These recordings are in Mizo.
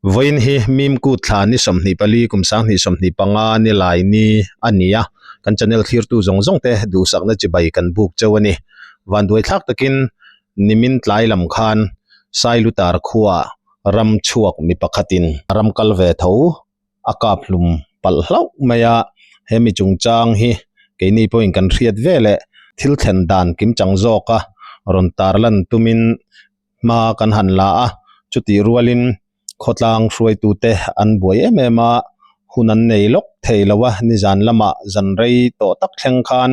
Vawiin hi Mimkut thla ni 24 kum 2025 ni lai ni a ni a, kan channel thlirtu zawng zawng te duhsakna chibai kan buk cheu a ni. Vanduai thlak takin nimin tlai lam khan Sailutar khuaah ram chhuak mi pakhatin ram kal ve tho a kap hlum palh hlauh mai a, he mi chungchang hi keini pawhin kan hriat ve leh thil thlen dan kimchang zawka rawn tarlan tumin hma kan han la a, chutih rualin khawtlang hruaitute an buai em em a, hun an nei lawk thei lo a, nizan lamah zan rei tawh tak thleng khan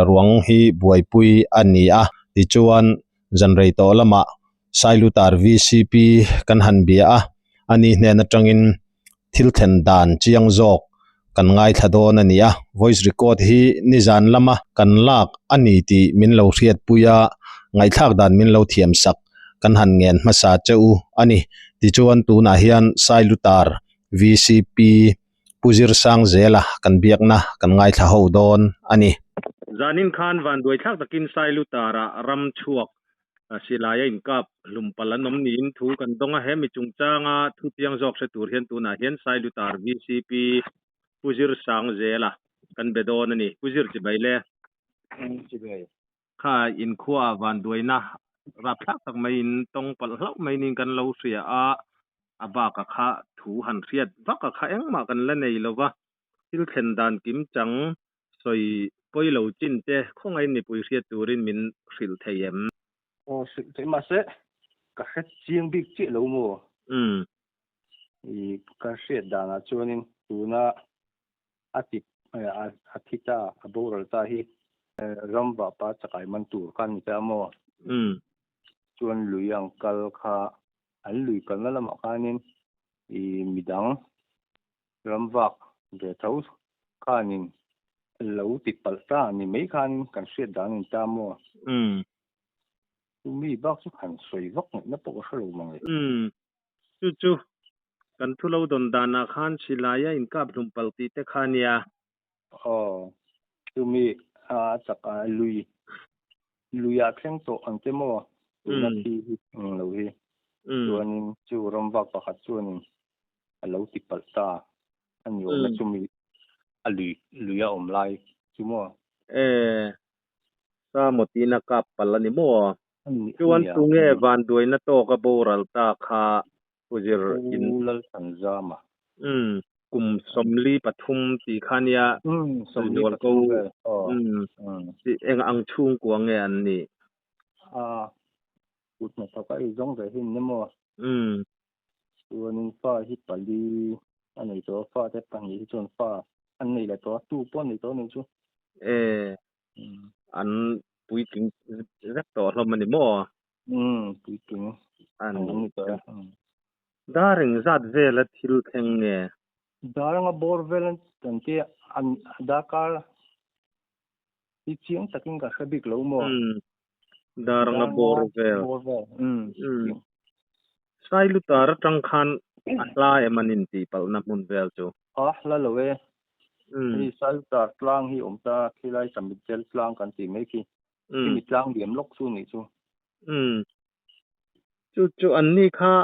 ruang hi buaipui a ni a, tichuan zan rei tawh lamah Sailutar VCP kan han bia a, ani hnen atangin thil thlen dan chiang zawk kan ngaithla dawn a ni a, voice record hi nizan lama kan lak a ni tih min lo hriatpui a, ngaihthlak dan min lo thiam sak kan han ngen hmasa che u a ni. Tichuan tunah hian Sailutar VCP Pu Zirsangzela kan biakna kan ngaithla ho dawn a ni. Zanin khan vanduaithlak takin Sailutar-ah ram chhuak Silai a inkap hlum palh an awm niin thu kan dawng a, he mi chungchanga thu chiang zawk hre tur hian tunah hian Sailutar VCP Pu Zirsangzela kan be dawn a ni. Pu Zir chibai le. Chibai. Kha inkhua vanduaina rapthlak tak mai in tawng palh hlauh mai niin kan lo hria a, a baka kha thu han hriat vak a kha engmah kan la nei lova, thil thlen dan kim chang Sawi pawi lo chin te khawngaih mipui hriat turin min hrilh thei em? Aw hrilh thei mahse ka hre chiang bik chiah lo maw? Umm. I ka hriat danah chuanin tuna a ti a thi ta a boral ta hi ram vahpa chakai man tur kha a ni ta maw? Umm. Chuan lui ang kal kha an lui kalna lamah khanin i midang Ram vak ve tho khanin lo ti palh ta ni mai khan kan hriat dan in ta maw? Umm. Chu mi bak chu han sawi vak ngaihna pawh ka hre lo mang e. Umm. Chu chu kan thu lo dawn danah khan silai a inkap hlum palh tih te kha nia. Aw. Chu mi a chak a lui luiah thleng tawh ang che maw? Tuna thi hi ang lo hi. Chuanin chu ram vak pakhat chuanin a lo ti palh ta a ni awm e chumi a lui lui a awm lai chu maw? E, sa maw tiin a kap palh a ni maw? Chuan tunge vanduaina tawk a boral ta kha Pu Zir in. Pu Lalthanzama. Umm, kum 43 tih kha nia. Umm, 43 vel. Aw. Umm, eng ang chhungkua nge an nih? A, kut hnathawk a ei zawng ve hin ni maw? Umm. Chuanin fa hi pali a nei tawh a, fate pahnih hi chuan fa an nei leh tawh a, tu pawh an nei tawh a nih chu. E, an puitling vek tawh hlawm a ni maw? Umm, puitling an ni tawh e. Dar engzat vela thil thleng nge? Dar anga bawr vel an ti a, an darkar hi chiang takin ka hre bik lo maw? Umm, dar anga bawr vel. Bawr vel, umm. Umm. Sailutar atang khan a hla em an intih palhna hmun vel chu? A hla lo e. Umm. Hei Sailutar tlang hi awm ta, khilai Samitzel tlang kan tih mai khi. Umm. Khimi tlang liam lawk chu nih chu. Umm. Chu chu an ni kha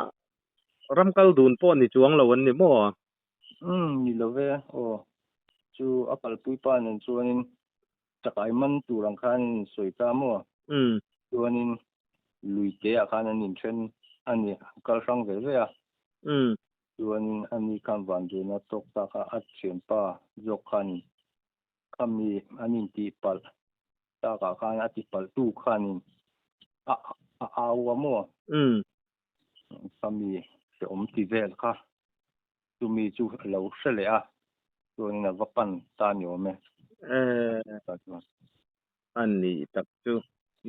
ram kal dun pawh ni chuang lo an ni maw? Umm, ni lo ve. Aw. Chu a kalpui pa nen chuanin chakai man tur ang khan an insawi ta maw? Umm. Chuanin lui te ah khan an inthen a ni, an kal hrang ve ve a. Umm. Chuanin ani khan vanduaina tawk tak a, a thianpa zawk khanin khami an intih palh takah khan a ti palh tu khanin a a au a maw? Umm. Khami hrehawm ti vel kha chumi chu a lo hre leh a, chuanin a va pan ta ni awm e. Eh, a ni tak chu.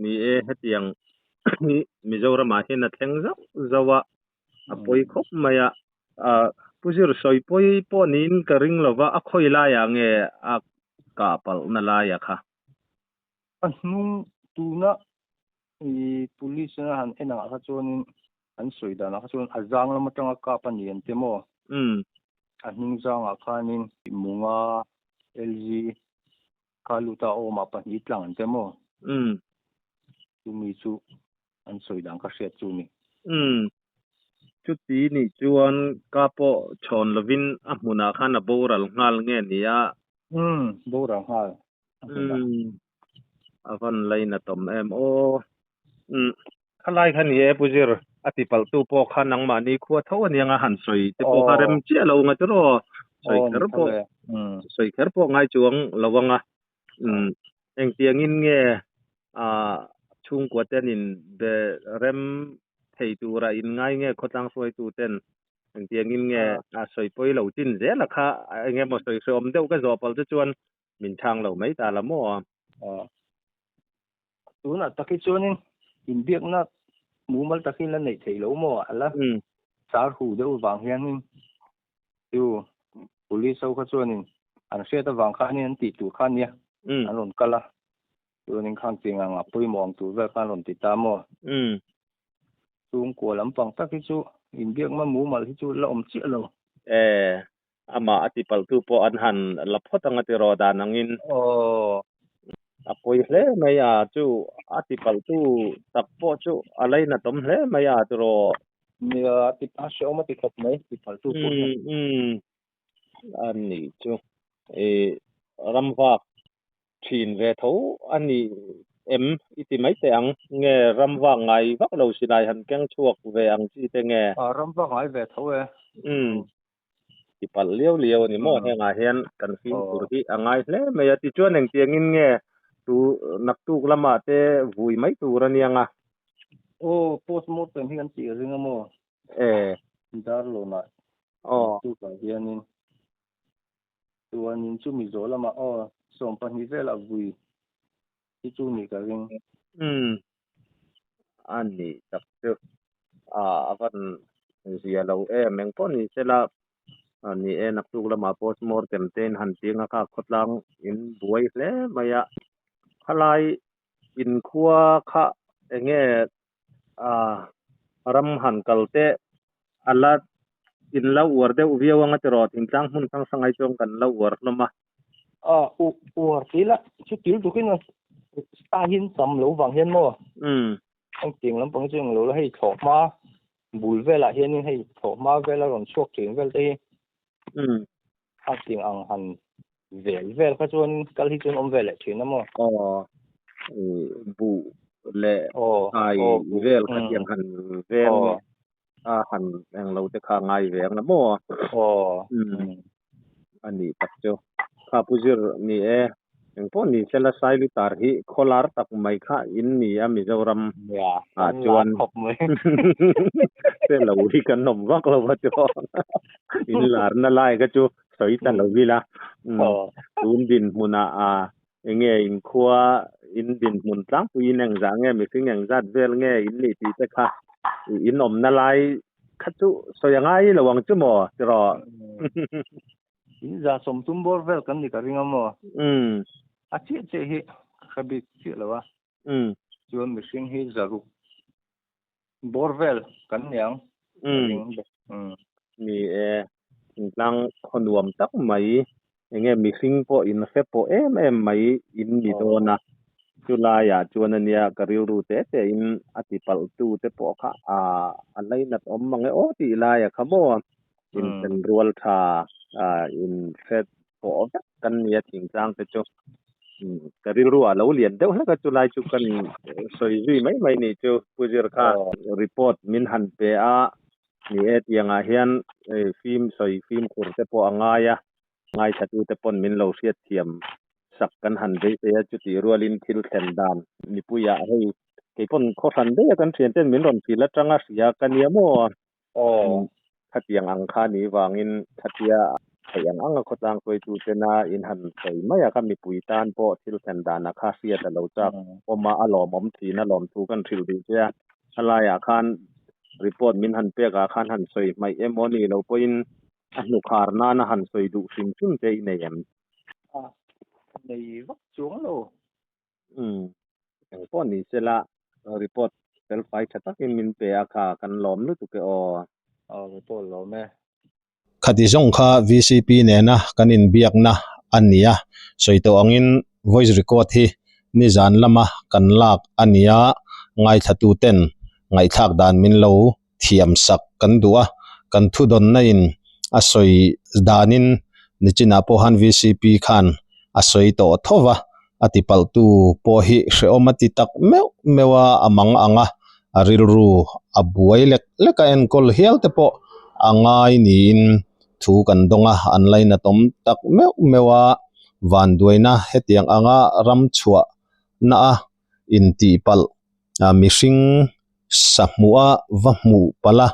Ni e, hetiang hi Mizoramah hian a thleng zauh zauh a, a pawi khawp mai a. Pu Zir sawi pawi pawh niin ka ring lo va, a khawi laiah nge a kah palhna laia kha? A hnung tuna i police a han en angah kha chuanin an sawi danah kha chuan a zang lam atanga kap a ni an ti maw? Umm. A hnung zangah khanin Munga, LG kha luta awmah pahnih tlang an ti maw? Umm. Chumi chu an sawi dan ka hriat chu ni. Umm. Chuti nih chuan ka pawh chhawn lovin a hmunah khan a boral nghal nge ni a? Umm, boral nghal a hmunah. Umm, a van lainatawm em aw. Umm, khalai kha ni e Pu Zir, a tipalhtu pawh kha nangmahni khua tho aniang a han sawi te pawh kha rem chiah lo nga tiraw? Sawi kher pawh, sawi kher pawh ngai chuang lo ang a. Umm, engtiangin nge ah chhungkua ten in be rem thei tura in ngai nge khawtlang hruaitu ten engtiangin nge a sawi pawi lo chin zel a kha eng emaw sawi hreawm deuh ka zawh palh chu chuan min chhang lo mai ta la maw? Aw. Tunah tak hi chuanin inbiakna mumal takin la neih theih lo maw? A la sar hu deuh vang hianin chu police ho kha chuanin an hriat avang khanin an tih tur kha ania an rawn kal a, chuanin khang ching ang a pawimawh ang tur vel khan rawn ti ta maw? Chhungkua lampang tak hi chu inbiakna mumal hi chu la awm chiah lo. E, amah a tipalhtu pawh an han la phawt ang a tiraw dan angin. Aw. A pawi hle mai a, chu a tipalhtu tak pawh chu a lainatawm hle mai a tiraw. Nia, a ti a hrehawm a ti khawp mai tipalhtu pawh hian. Umm umm, a nih chu. I ramvak thin ve tho a ni em i ti mai teh ang? Nge ram vak ngai vak lo silai han keng chhuak ve ang chi te nge? A ram vak ngai ve tho e. Umm. Ti palh liau liau a ni maw? Hengah hian kan fimkhur hi a ngai hle mai a. Tichuan engtiangin nge tu naktuk lamah te vui mai tur a niang a? Aw, postmortem hi kan tih a ring a maw? E. Darlawnah Aw. naktukah hianin Chuanin chumi zawh lamah aw 12 velah vui hi chu nih ka ring. Umm a nih tak chu a a van zia lo em engpawh ni sela ni e naktuk lamah postmortem te in han ching a kha khawtlang in buai hle mai a khalai inkhua kha enge ram han kal te a la in lo uar deuh viau anga tiraw thingtlang hmun hrang hrang ai chuan kan lo uar hlawm a. A uar tih la chu til tukin a ahin tam lo vang hian maw? Umm. Engtiang lampang hi chu englo la hei thlawhhma bul velah hianin hei thlawhhma vela rawn chhuak thin vel te hi. Umm. Khangtiang ang han vel vel kha chuan kal hi chuan awm ve leh thin a maw? Aw, buh leh thlai vel kha tiang han veng a han englo te kha ngai ve ang a maw? Aw. A nih tak chu. Kha Pu Zir ni e, engpawh ni sela Sailutar hi khawlar tak mai kha in ni a Mizoram ah chuan se lo hi kan awm vak lo va chuan in larna lai kha chu sawi ta lo ila tun dinhmunah a enge inkhua in dinhmun tlangpui in engzah nge mihring engzat vel nge in nih tih te kha in awmna lai kha chu sawi a ngai lo ang chu maw tiraw. In za sawmtum bawr vel kan ni ka ring a maw? Umm. A chiah chiah hi ka hre bik chiah lo a. Umm. Chuan mihring hi zaruk bawr vel kan ni ang ka ring bawk. Umm. Ni e, thingtlang khaw nuam tak mai, enge mihring pawh in hre pawh em em mai in ni dawn a. Chulaiah chuan ania ka rilru te te in a ti palh tu te pawh kha a lainat awm mang e aw tih laia kha maw? Inchen rual tha inhre pawh vek kan nia thingtlang te chu ka rilru ah lo lian deuh hlek a chulai chu kan sawi zui mai mai nih chu Pu Zir kha report min han pe a ni e tiangah hian fim sawi fimkhur te pawh a ngai a ngaithla tu te pawn min lo hriat thiam sak kan han beisei a chutih rualin thil thlen dan mipuiah hei keipawn khawhran daih a kan thian ten min rawn fil atanga hria ka nia maw. Aw. Khatiang ang kha ni vangin khatia theih ang anga khawtlang hruaitu tena in han sawi mai a, kha mipui tan pawh thil thlen danah kha hriat a lo chak awm a, a lawmawm thin a lawmthu kan hrilh duh che a. Khalaiah khan report min han pek ah khan han sawi hmaih emaw ni lo pawhin a hnukhar nana han sawi duh hrim hrim che i nei em? A nei vak chuang lo. Umm, engpawh ni sela report fel fai tha takin min pe a kha kan lawm lutuk e aw. Aw report lawm e. Khati zawng kha VCP nena kan inbiakna a ni a, sawi tawh angin voice record hi nizan lama kan lak a ni a, ngaithlatuten ngaihthlak dan min lo. thiam sak kan duh a, kan thudawnna in a sawi danin nichinah pawh khan vcp khan a sawi tawh tho va, a tipalhtu pawh hi hrehawm a ti tak meuh meuh a, a mang ang a, a rilru a buai lek lek a enkawl hial te pawh a ngai niin thu kan dawng a, an lainatawm tak meuh meuh a, vanduaina hetiang anga ram chhuah na a intihpalh mihring sa hmuh a va hmuh palh a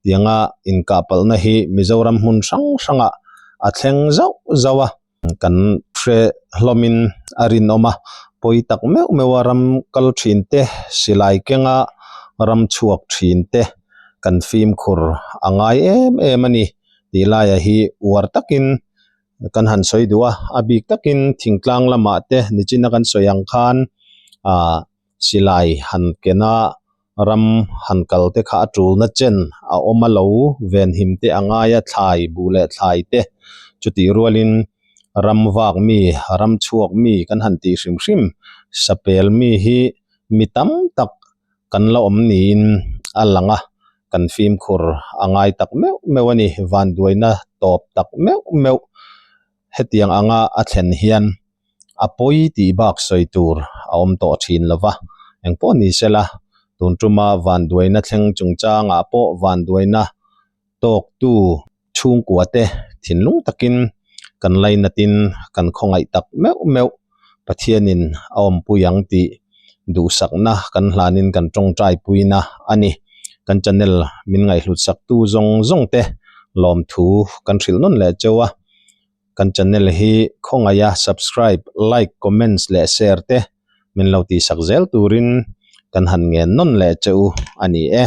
tianga inkah palhna hi Mizoram hmun hrang hrangah a thleng zauh zauh a kan hre hlawmin a rinawm a pawi tak meuh meuh a ram kal thin te silai kenga ram chhuak thin te kan fimkhur a ngai em em a ni tih laiah hi uar takin kan han sawi duh a a bik takin thingtlang lamah te nichina kan sawi ang khan ah silai han kena ram han kal te kha a tulna chen a awm a lo venhim te a ngai a thlai buh leh thlai te chutih rualin ram vak mi ram chhuak mi kan han tih hrim hrim sapel mi hi mi tam tak kan la awm niin a lang a kan fimkhur a ngai tak meuh meuh a ni vanduaina tawp tak meuh meuh hetiang anga a thlen hian a pawi tih bak sawi tur a awm tawh thin lo va, engpawh ni sela tun tuma vanduaina thleng chungchangah pawh vanduaina tawktu chhungkua te thinlung takin kan lainatin kan khawngaih tak meuh meuh Pathianin a awmpui ang tih duhsakna kan hlanin kan tawngtai puina a ni. Kan channel min ngaihhlut saktu zawng zawng te lawmthu kan hrilh nawn leh cheu a. Kan channel hi khawngaih a subscribe, like, comments leh share te min lo tihsak zel turin kan han ngen nawn leh cheu a ni e.